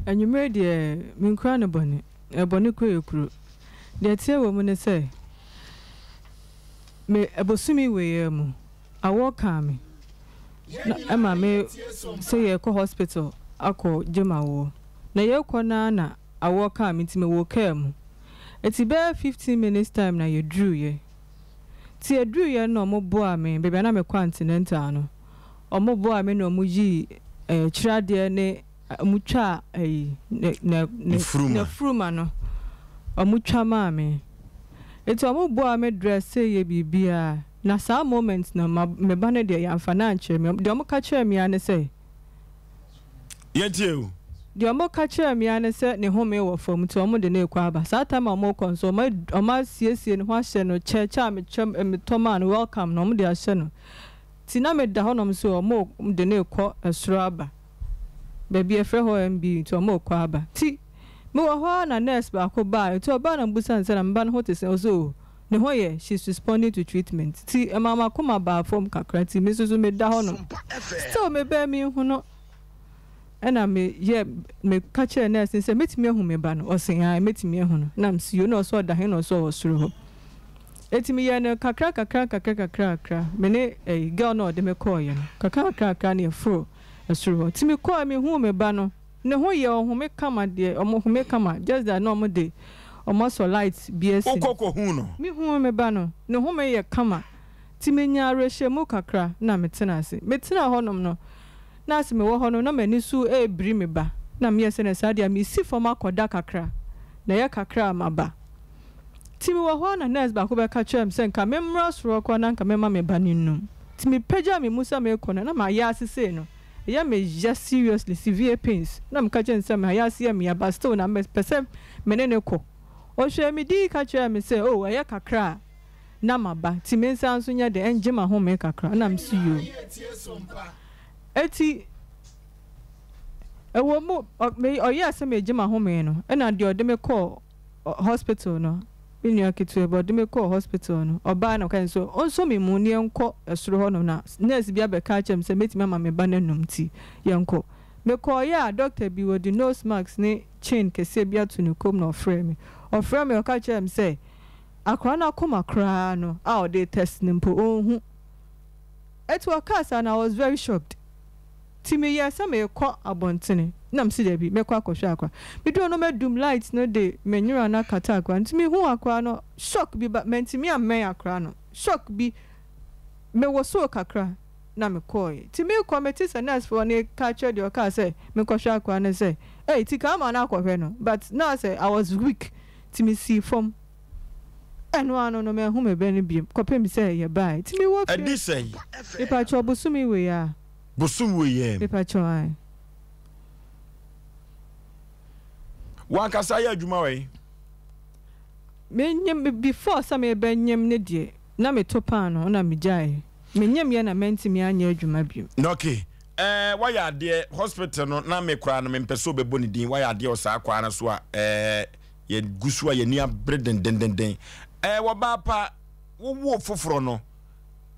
Anwummere deɛ, menkura no bɔne. Bɔne kura yɛ kuro. Deɛ ɛteɛ wɔ mu ne sɛ, me bosome wei ara mu, awɔ kaa me na ɛma me sɛ yɛrekɔ hospital akɔ gye m'awoɔ. Na yɛrekɔ no ara na awɔ kaa me nti mewɔ kaa mu. Nti bɛyɛ 15 minutes time na yɛduruiɛ. Nti yɛduruiɛ no na wɔboaa me, baabi a na mekɔ antenatal no, wɔboaa me na wɔyii eh, kyiradeɛ ne Wɔtwaa ayi, ne, ne, ne, n'afuruma no, wɔtwa maa me. Enti wɔboaa me dressee yɛ biribiara. Na saa moment no, ma, me ba no deɛ, yɛamfa no ankyerɛ me. Deɛ wɔka kyerɛɛ me ara ne sɛ. Yɛntie o. Deɛ wɔka kyerɛɛ me ara ne sɛ ne home wɔ fam nti wɔde no rekɔ aba. Saa time a wɔrekɔ nso, wɔn, wɔasiesie ne ho ahyɛ no kyɛ, kyɛ a mekyɛ, metɔ maa no, welcome no, wɔde ahyɛ no. Nti na meda hɔnom nso wɔde no rekɔ soro aba. Baabi a yɛfrɛ hɔ MB nti wɔrekɔ aba. Nti mewɔ hɔ ara na nurse baako baeɛ. Nti ɔbaeɛ na mebisaa no sɛ na me ba no ho te sɛn? Ɔse oh ne ho yɛ, she's responding to treatment. Nti ɛmaa m'akoma baa fam kakra nti me nso so meda hɔnom. Still mebɛɛ menhu no. Ɛna me yɛ meka kyerɛɛ nurse no sɛ mɛtumi ahu me ba no? Ɔse ae mɛtumi ahu no. Na mese yoo na ɔse ɔda he? Na ɔse ɔwɔ soro hɔ. Enti meyɛɛ no kakra kakra kakra kakra kakra me ne ɛyi girl no a ɔde me kɔɔeɛ no kakra kakra kakra na yɛforo soro hɔ. Nti mekɔɔɛ mehuu me ba no ne ho yɛ ɔhome kama deɛ ɔhome kama just that na ɔmo de ɔmo asɔ light bi asi Wokɔ kɔhuu no? Mehuu me ba no ne home yɛ kama nti menyaa awerɛhyɛmu kakra na metena ase. Metenaa hɔnom no na ase mewɔ hɔ no na m'ani so rebiri me ba na meyɛɛ sɛ na saa deɛ a mesi fam akɔda kakra na ɛyɛ kakra a maba. Nti mewɔ hɔ ara na nurse baako bɛka kyerɛɛ me sɛ nka memmra soro hɔ koraa na nka mɛma me ba no nnum. Nti mepagyaa me mu sɛ merekɔ no na mayɛ ase sei no ɛyɛ me ya seriously, severe pains. Na meka kyerɛɛ no sɛ mayɛ ase yɛ me ya but still na mepɛ sɛ me ne no kɔ. Ɔhwɛɛ me dinn ka kyerɛɛ me sɛ oh ɛyɛ kakra a na maba nti me nsa nso nyɛ den ɛngye m'ahome kakra na mese yoo. Enti ɛwɔ mu ɔyɛɛ sɛ megye m'ahome no ɛna deɛ ɔde me kɔɔ hospital no, me nua ketewa bi, ɔde me kɔɔ hospital no, ɔbae na ɔkae sɛ ɔnsɔ me mu na yɛnkɔ soro hɔnom na nurse bi abɛka akyerɛ me sɛ mɛtumi ama me ba no anum nti yɛnkɔ. Mekɔeɛ a doctor bi ɔde nose mask ne chain kɛseɛ bi ato ne kɔn mu na ɔfrɛɛ me. Ɔfrɛɛ me ɔka kyerɛɛ me sɛ akwadaa no akoma koraa no a ɔde retest no mpo ɔnhu. Enti ɔkaa saa no I was very shocked. Nti meyɛɛ sɛ merekɔ abɔntene na mese dabi mɛkɔ akɔhwɛ akora. Meduru hɔ no wɔadum light no de me nwera no akata akora no nti mehuu akora no shock bi ba mantumi ammɛn akora no shock bi mewosoo kakra na mekɔɔe. Nti merekɔ mete sɛ nurse foɔ no reka kyerɛ deɛ ɔkaa sɛ menkɔhwɛ akora no sɛ ei nti ka ama no akɔhwɛ no but na asɛ I was weak nti mesii fam. Ɛno ano no manhu me ba no biom kɔpem sɛ yɛbaeɛ. Nti mewɔ fie. Ɛdi sɛn? Mepakyɛw bosome wei a. Bosom wei yɛn. Mepakyɛw ae. Wankasa yɛ adwuma wɔ he? Me nyem before sɛ me bɛ nyem ne deɛ na me to paano na me gyae. Me nyem yɛ na mantumi anyɛ adwuma biom. Ok ɛɛ wayɛ adeɛ hospital no na me koraa no me mpɛ sɛ ɔbɛbɔ ne din wayɛ adeɛ wɔ saa kwaa no so a ɛɛ yɛ gu so a yɛn ani abere dendendenden ɛɛ wɔbaa pa wowoo foforɔ no.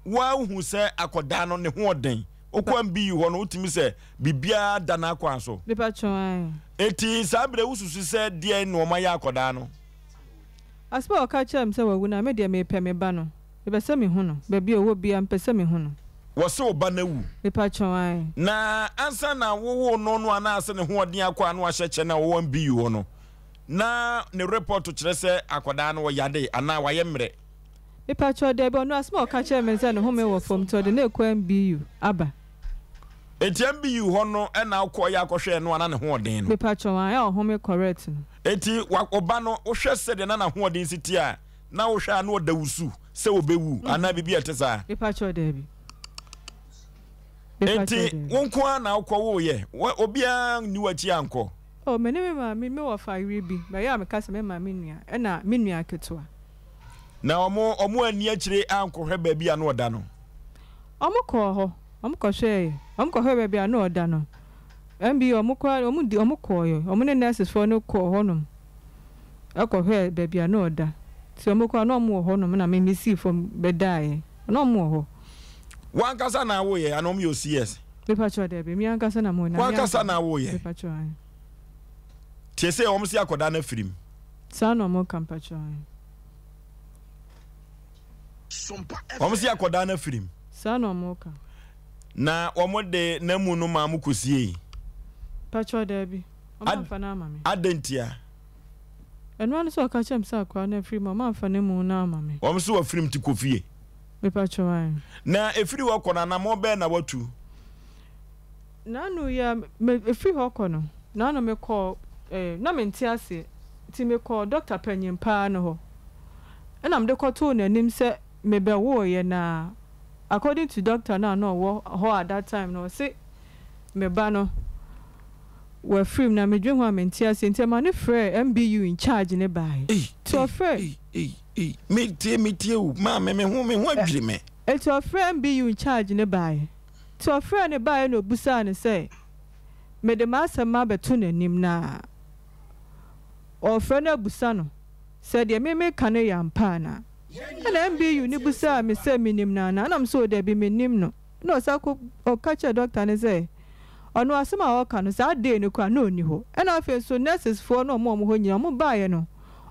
Woahu sɛ akɔdaa no ne ho ɔden. Wokɔ MBU hɔ no wotumi sɛ biribiara da n'akwan so. Eti saa berɛ wosusu sɛ deɛn na wɔayɛ akɔdaa no? Asɛm a wɔka kyerɛɛ me sɛ wawu no a, me deɛ mepɛ me ba no. Mepɛ sɛ mehu no. Baabi a ɔwɔ biara, mepɛ sɛ mehu no. Wɔse wo ba no awu. Mepakyɛw, ae. Na ansa na wowoo no no anaasɛ ne ho ɔden akɔ a na wahyɛ kyɛ no a ɔwɔ MBU hɔ no, na ne report kyerɛ sɛ akɔdaa no ɔyare anaa wayɛ mmerɛ? Mepakyɛw, dabi, ɔno asɛm a ɔka kyerɛɛ me ne sɛ ne home wɔ fam nti ɔde no rekɔ MBU aba. Enti MBU hɔ no na wokɔeɛ akɔhwɛɛ no a na ne ho ɔden no? Mepakyɛw, ae, a ɔhome correct no. Enti wa, wo ba no, wohwɛ sɛdeɛ na n'ahoɔden si teɛ a, na wohwɛ a na ɔda wo su sɛ ɔbɛwu anaa biribi a ɛte saa? Mepakyɛw, dabi. Mepakyɛw, Enti dabi. wo nko ara na wokɔwoeɛ? Wo, obiara nni w'akyi ankɔ? Oh, me ne me maame, me wɔfa yere bi, bɛyɛ a meka sɛ me maame nua, ɛna me nua ketewa. Na wɔn, wɔn anni akyire ankɔhwɛ baabi a na ɔda no. Wɔkɔɔ hɔ, wɔkɔhwɛeɛ, wɔkɔhwɛɛ baabi a na ɔda no. MB, wɔn koraa, wɔn di, wɔn kɔeɛ, wɔn ne nurses foɔ no kɔɔ hɔnom kɔhwɛɛ baabi a na ɔda. Nti wɔn koraa na wɔn wɔ hɔnom na me mesii fam bɛdaeɛ. Na wɔn wɔ hɔ. W'ankasa na awoeɛ anaa wɔn yɛ wo CS? Mepakyɛw, dabi, me ankasa na mewɔ, na me W'ankasa ankasa. na awoeɛ? Mepakyɛw, ae. Tie sɛ wɔn se akɔdaa no afiri mu. Saa na wɔn ka mpakyɛw ae. Wɔn se akɔdaa no afiri mu. Saa na wɔn ka. Na wɔn de n'amu no maa mo kɔsiei. Mpakyɛw daabi. Wɔn amfa no ama me. Adɛn ntia? Ɛno ara ne sɛ ɔka kyerɛɛ me sɛ akwadaa no afiri mu a, wɔamfa n'amu no amma me. Wɔn se wafiri mu nti kɔ fie. Mepakyɛw ae. Na ɛfiri hɔ kɔ no anammɔn bɛn na watu? N'ano yi a me ɛfiri hɔ kɔ no, n'ano mekɔɔ eh, na mente aseɛ, nti mekɔɔ dɔkta panyin paa no hɔ, ɛna mede kɔtoo n'anim sɛ mebɛwooeɛ na according to dɔkta no a na ɔwɔ hɔ at that time no, ɔse me ba no wafiri mu na medwen ho a mente aseɛ nti ɛma no frɛɛ MBU in charge no baeɛ. Ei, Nti ei, ɔfrɛɛ. ei, ei, ei, metie, metie o, maame, me ho, me ho adwiri me. Nti ɔfrɛɛ MBU in charge no baeɛ. Nti ɔfrɛɛ no baeɛ na ɔbisaa no sɛ, Mede m'asɛm abɛto n'anim na ɔrefrɛ no abusa no sɛ deɛ me meka no yɛ ampa anaa? Ɛna MBU no bisaa me sɛ menim no anaa? Ɛna mese, O dabi, mennim no. Ɛna ɔsan kɔ ɔka kyerɛɛ dɔkta no sɛ ɔno asɛm a ɔreka no saa day no koraa na ɔnni hɔ. Ɛna afei nso nurses foɔ ne wɔn a wɔwɔ hɔ nyinaa wɔbaeɛ no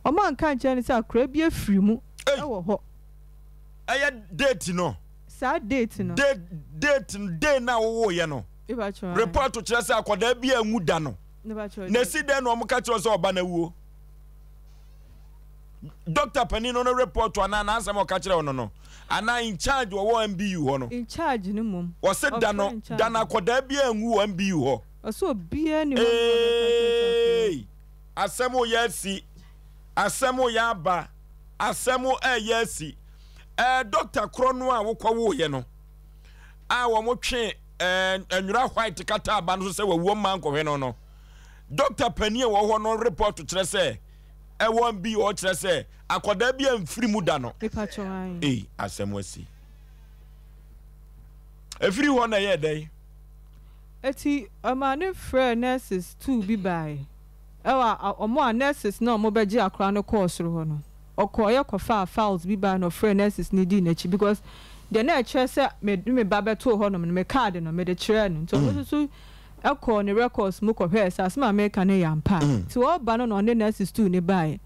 wɔanka ankyerɛ no sɛ akwadaa bi afiri mu Ei! wɔ hɔ. Ɛyɛ date no. Saa date no. Date date no day no a wowooyɛ no. Mepakyɛw ae. Report kyerɛ sɛ akwadaa bi anwu da no. Mepakyɛw Na esi dɛn na wɔn ka kyerɛ wo sɛ ɔba no awuo? Doctor panin no no report anaa n'asɛm a ɔka kyerɛ wo no no anaa in charge wɔwɔ MBU hɔ no. In charge no mmom. Wɔse da no Ɔfrɛ in charge da no no. akwadaa bi anwu wɔ MBU hɔ. Ɔse obiara nni hɔ nom a ɔbɛka kyerɛ sɛ akwadaa. Eeii asɛm yɛ asi asɛm yɛ aba. Asɛm reyɛ asi. Ɛɛ dɔkta korɔ no a wokɔwoeɛ no a wɔtwe ɛɛ nwera white kata aba no so sɛ wawu ɔmma nkɔhwɛ no no, dɔkta panin a ɛwɔ hɔ no report kyerɛ sɛ ɛwɔ bi ɔkyerɛ sɛ akwadaa bi amfiri mu da no. Ei, asɛm asi. Ɛfiri hɔ na ɛyɛɛ dɛn? Eti ɔmaa no frɛɛ nurses tuu bi baeɛ. Ɛwɔ a wɔn a nurses no a wɔbɛgye akora no kɔɔ soro hɔ no, ɔkɔeɛ kɔfaa files bi baeɛ na ɔfrɛɛ nurses no dii n'akyi because deɛ na ɛkyerɛ sɛ mede me ba bɛtoo hɔnom no, me card no, mede kyerɛɛ no. Nti ɔno nso so kɔɔ ne records mu kɔhwɛɛ sɛ asɛm a mereka no yɛ ampa a. Nti ɔreba no na ɔne nurses tuu no baeɛ.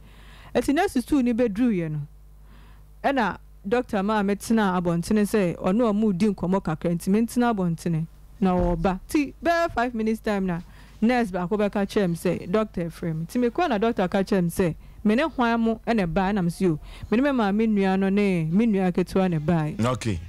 Nti nurses tuu no bɛduruiɛ no, Ɛna dɔkta maa me tenaa abɔntene sɛ ɔne ɔmo redi nkɔmmɔ kakra nti mentena abɔntene na ɔreba. Nti bɛyɛ five minutes time na nurse baako bɛka kyerɛɛ me sɛ dɔkta refrɛ me. Nti mekɔɛ na dɔkta ka kyerɛɛ me sɛ me ne hwan mo na ɛbaeɛ ɛna mese o me ne me maame nua no ne me nua ketewa na ɛbaeɛ. Okay.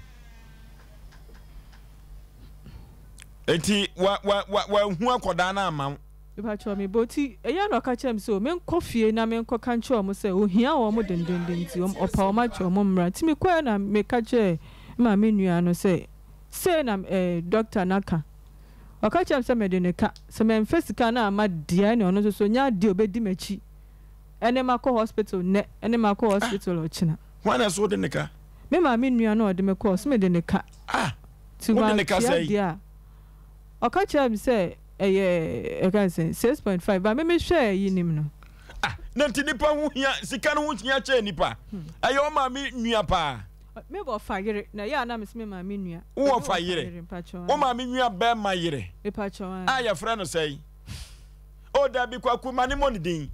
Nti wa wa wa wanhu akɔdaa no amma wo? Mepakyɛw me bo nti ɛyɛ a na ɔka kyerɛ me sɛ o menkɔ fie na menkɔka nkyerɛ wɔn sɛ ohia wɔn dendenden nti ɔpa wɔn akyɛ wɔn mmra nti mekɔɛ na meka kyerɛɛ me maame nua no sɛ sei na eh, dɔkta no aka. Ɔka kyerɛɛ me sɛ mede no ka, sɛ mamfa sika no amma deɛ ɛne ɔno nso so nyɛ adeɛ a ɔbɛdi m'akyi ɛne makɔ hospital nnɛ ɛne makɔ hospital ɔkyena. Hwan na ɛsɛ wode ne ka? Me maame nua no a ɔde me kɔɔ so mede no ka. Ah, Nti wode ne ka wantua sɛn? deɛ a. Ɔka kyerɛɛ me sɛ ɛyɛ ɛka ne sɛn 6.5 but me me hwɛɛ yi nim no. Ah na nti nipa ho hia sika no ho hia kyɛn nipa ɛyɛ wo maame nua paa. Me wɔ fa yere na ɛyɛ a na me se me maame nua. Wo wɔ fa yere wo maame nua bɛɛma yere a yɛfrɛ no sɛn oh dabi kwaku ma ne mɔ ne din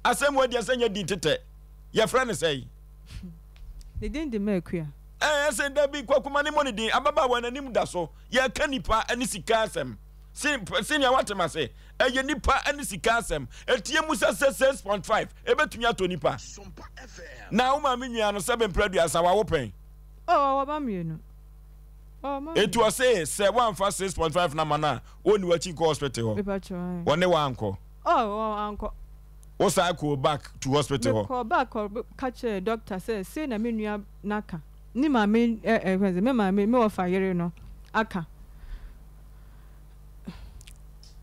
asɛm wɔ deɛ sɛ nyɛ din tetɛ yɛfrɛ no sɛn. Ne din de Makua. Ɛɛ sɛ dabi kwaku ma ne mɔ ne din ababaawa n'anim da so. Yɛreka nipa ne sika asɛm. Senior wate ma se ɛyɛ nipa ne sika asɛm. Etie mu sɛ sɛ 6.5 ebetumi atɔ nipa. Na wo maame nua no sɛ bempere aduasa wawo pɛn. Oh ɔwɔ ba mmienu. Ɔwɔ ma Etu ɔse sɛ wamfa 6.5 na ma no a ɔnni w'akyi nkɔ hospital hɔ. Wɔne wankɔ. Oh wankɔ. Wo saa kɔɔ back to hospital hɔ. Mekɔɔ back kɔ ka kyerɛɛ doctor sɛ sei na me nua no aka. Ne maame ɛ ɛ fɛn sɛ me maame me wɔfa yere no aka.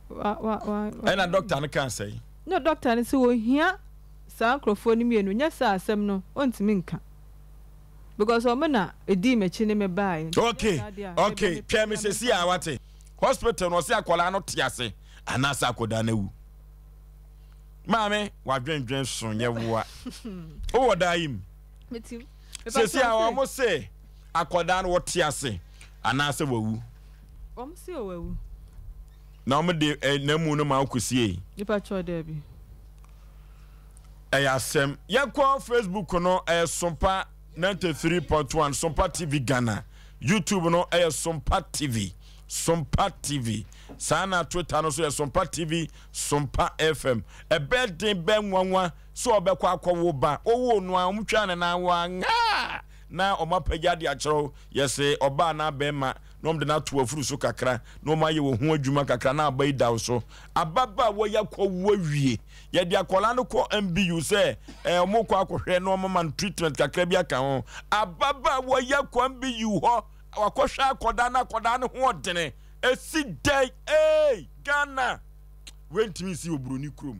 Wa wa wa. Ɛna dɔkta no kaa sɛn? Na dɔkta no sɛ ohia saa nkurɔfoɔ no mmienu nyɛ saa asɛm no ɔntumi nka because wɔn na edii m'akyi ne me baeɛ. Okay okay twɛn me sɛsi a wate. Hospital no ɔsɛ akwadaa no te ase anaasɛ akwadaa no awu. Maame wadwendwen so nyɛ woa. Wowɔ daa yi mu. Sɛsi a wɔn se akwadaa no wɔte ase anaasɛ wawu. Wɔn se wawu. Na wɔn de eh, n'amu no ma ɔkɔsiei. Nipa kyɛw daabi. Ɛyɛ asɛm. Yɛnkɔ Facebook no ɛyɛ Sompa 93.1 Sompa TV Ghana. YouTube no ɛyɛ Sompa TV. Sompa TV. Saa na Twitter no so yɛ Sompa TV, Sompa FM. Ɛbɛyɛ den bɛyɛ nwanwa sɛ ɔbɛkɔ akɔwo ba. Wowoo no a wɔtwaa ne nan wɔ angaa na wɔn apagya de akyerɛw yɛse ɔbaa anaa bɛrima na wɔn de no ato afuru so kakra na wɔn ayɛ wɔn ho adwuma kakra na aba yi da wo so. Ababaawa yi akɔwo awie. Yɛde akwadaa no kɔ MBU sɛ eh, wɔn kɔ akɔhwɛ na wɔn ma no treatment kakra bi aka ho. Ababaawa yi akɔ MBU hɔ, wakɔhwɛ akwadaa no, akwadaa no ho ɔdene. Esi dɛn? Ee, Ghana! Wei ntumi nsi wɔ buroni kurom.